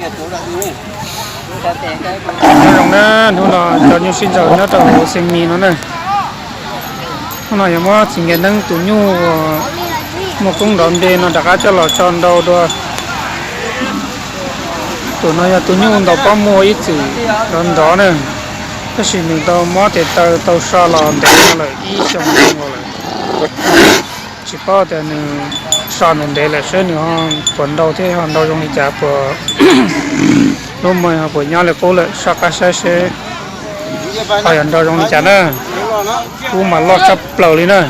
Nyob zoo na, hnub no cov nyuj sib ntsawm nyob rau Xeev Mis no na. Hnub no yuav muab txiv Nkias Neeb tus nyuj uas muaj koob nrov npe no rov qab coj los tso nrau dua. Tus no yog tus nyuj ntaus pob muag ib txwm nrov nrov na, tab sis nws tau muab tes taw tau so los ntev no lawm ib xyoos lawm. Tsis paub tias nws so ntev ntev lawm seb nws ho puas nrau thiab ho nrau zoo li cas, puas lub muag ho puas nyob li qub lawm, soj qab saib seb ho yuav nrau zoo li cas na. Kub mas loj tshaj plaws li na.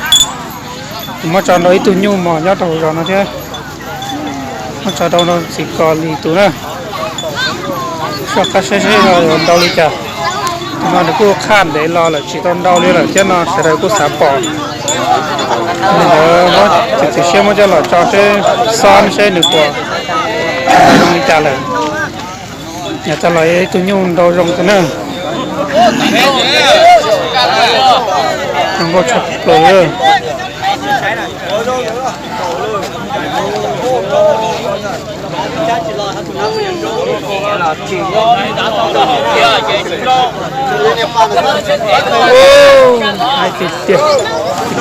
Kuv muab tso nrau ib tug nyuj mos nyob rau hauv zos no thiab. Muab tso rau txiv Kos Lis tus na. Soj qab saib seb ho yuav nrau li cas. Tus no nws kuj qhaj ntev los lawm tsis tau nrau li lawm thiab no sawv daws kuj xav pom. Li ntawd muab txiav txim siab muab coj los tso seb, xob seb nws puas zoo li cas lawm. Yog coj los ib tug nyuj nrau zoo tus na. Zoo nkauj tshaj plaws. Hais tias tsis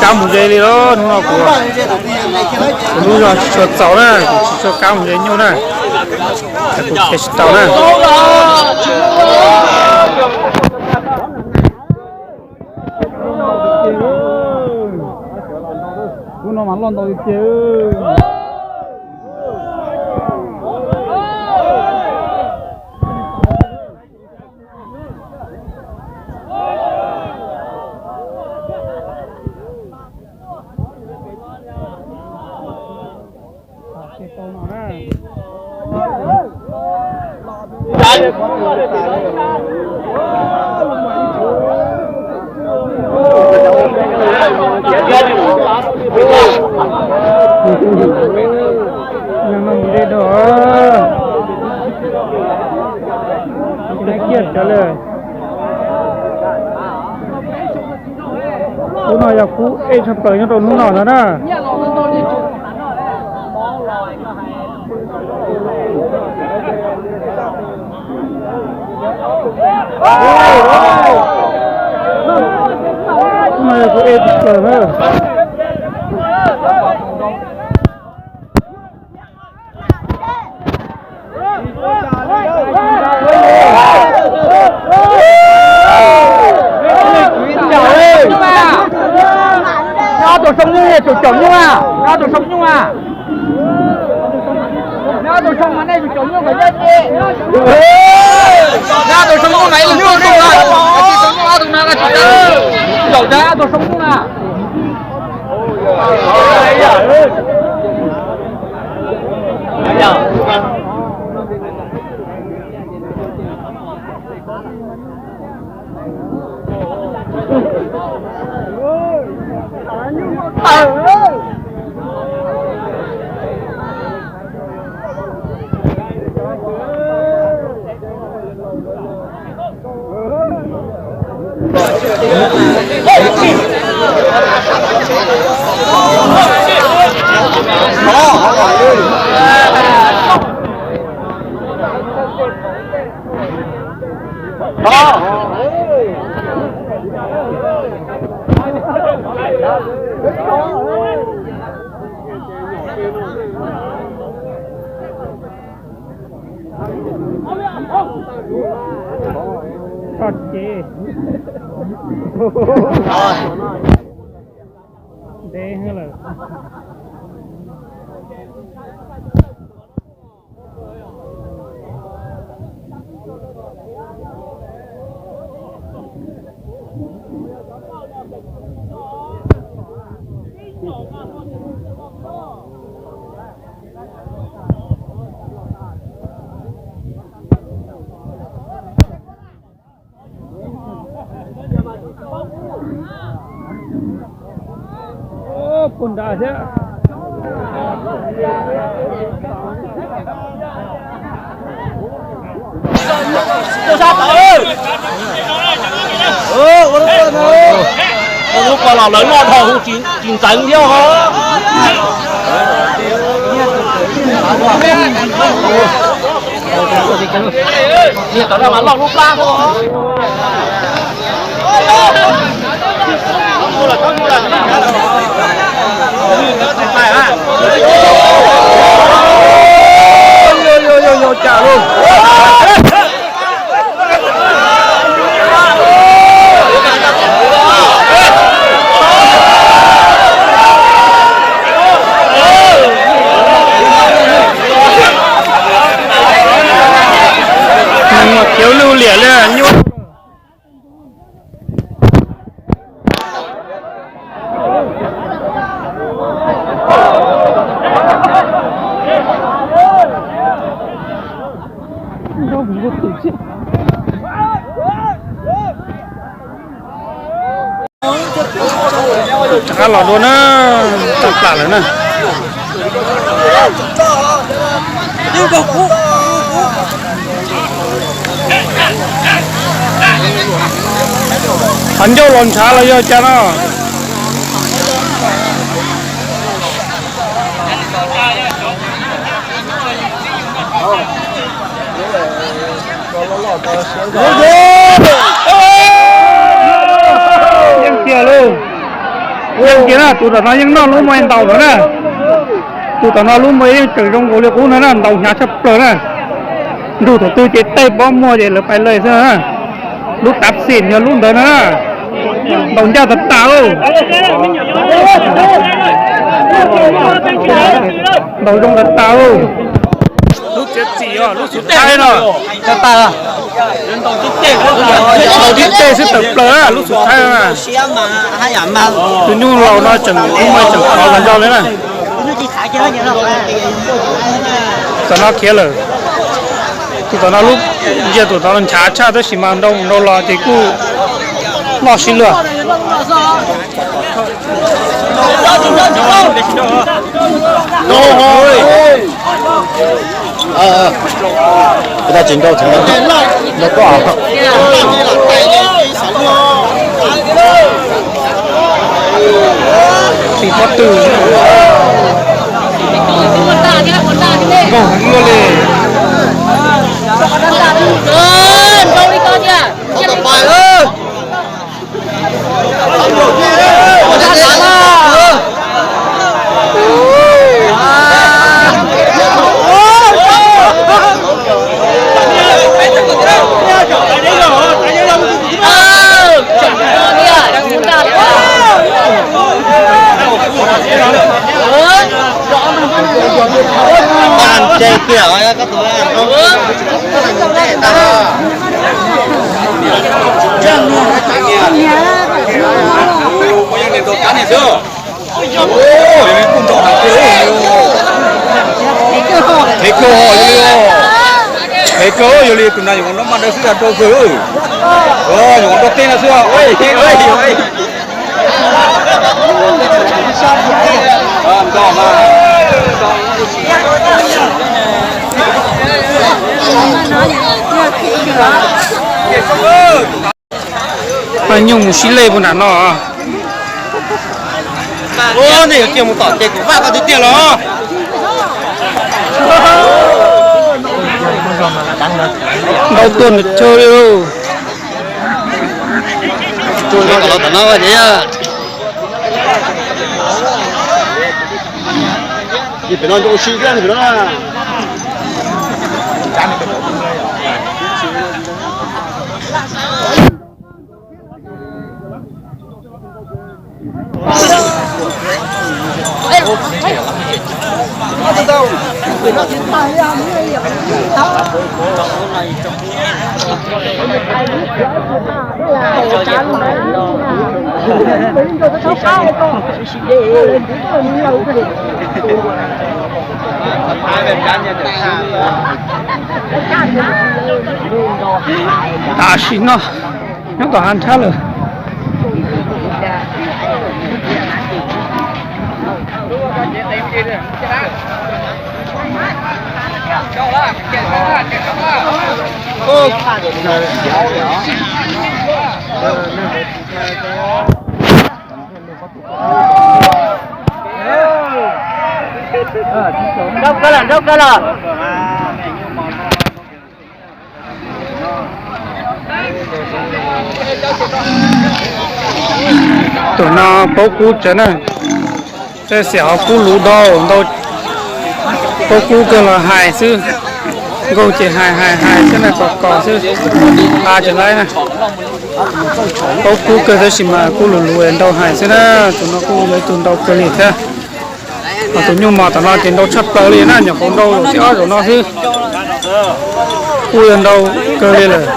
kam mus ze li los hnub no kuv, kuv lub zog tsis tshua txaus na, kuv tsis tshua kam mus ze nyuj na. Kuv khiav tsis tau na. Hnub no mas loj ntau tiag tiag. Hnub no mus de dog, kiag cov lawm. Kub no yog kub ej tshaj plaws nyob rau hnub no ntag na. Kub no yog kub ej tshaj plaws na. Nyob tus soo nyuj, tus caum nyuj a, nyob tus soo nyuj a. Nyob tus soo mas nej tus caum nyuj kom nyob ces. Nyob tus soo nyuj mas ib leeg tus nyuj, tus nyuj ob tus no tsis tau, caum nyob tus soo nyuj na. Koj ces ntev lawm. Puag nrad thiab. Ua lub ko los lawv noj dhau tsis ntxeev thiab os. Khiav lwj liam li nyuaj. Rov qab los dua na, tawm plam lawm na. Qhov ncauj los ntshav los yog cas no? Yeej tiag lauj. Yeej tiag na, tus tom no yeej noj lub muaj ntaus no na. Tus tom no lub muaj yeej tseem zoo nkaus li qub no na, ntaus hnyav tshaj plaws na. Nrug thaum twg ces tej pob muag ces lawv pais lawm xwb na. Lub tav xim yog lub ntawd na. Ntaus ncaj tas tas lauj. Ntaus zoo tas tas lauj. Lub txiav txim os, lub xub thaib no. Ntaus tib teg xwb tawm plaws lub xub thaib na. Tus nyuj laus no tseem ub, tseem qhov los nrau li na. Tom no khiav lawm. Tus tom no lub, ntsia tus tom no ntshav tshaj tab sis mas nrau nrau los ces kuj loj sib luag. Kuv tsis nrau, nrau koj. Tim pob tw nkaug heev luaj li. Heev kawg, yog li tus na yuav noj maj dawb xwb, rau kawg. Yuav noj tej no xwb. Nyuj mus sib lej puag nram no. Nej yuav cia mus tom ces kuv faj koj tiag tiag los. Ntaus tuag nram chaw li lauj. Pem no nroo si thiab pem no. Tam sim no nyob tom hav nrhab lawm. Nrauj kawg los, nrauj kawg los. Tus no paub kub tsawv na, tej xiam ho kub luv dhau ntau, paub kub kawg los hais xwb, nkaug ces hais hais hais xwb na, kos kos xwb, a tseem laib na. Paub kub kawg tab sis mas kub luv luv ntau hais xwb na, tus no kuj yog ib tug ntau kawg li thiab. Ho tus nyuj mos tom no ces ntau tshaj plaws li na, nyuam qhuav ntau zaum thib ob zaum no xwb, kuj yog ntau kawg li lawm.